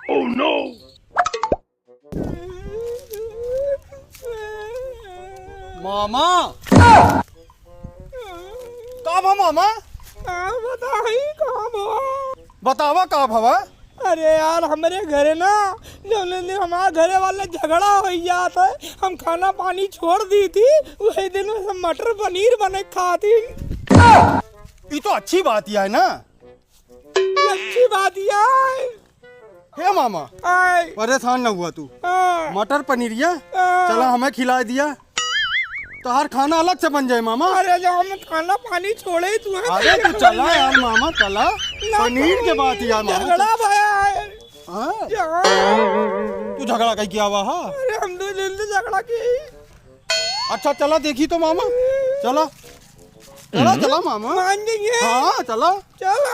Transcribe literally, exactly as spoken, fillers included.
मामा, का भा मामा? का बताई, का भा? बतावा का भवा? अरे यार, हमरे घरे ना, जौने दिन हमारे घरे वाले झगड़ा होइ जात है, हम खाना पानी छोड़ दी थी, वही दिन में सब मटर पनीर बने खाती। ई तो अच्छी बात ही है ना। ये अच्छी बात ही है। हे मामा, आय। परेशान न हुआ तू। हाँ। मटर पनीरिया, हाँ। चला हमें खिला दिया, तोहार खाना अलग से बन जाए मामा। अरे, जब हम खाना पानी छोड़े तू है। अरे, तू चला यार मामा, चला। ना पनीर के बात यार मामा, झगड़ा चल। भया है। हाँ? यार। तू झगड़ा कहीं किया हुआ हा? अरे, हम दो दिन से झगड़ा की। अच्छा, चला देखी तो मामा, चला। चला, चला मामा। मान जाइए। हाँ, चला। चला।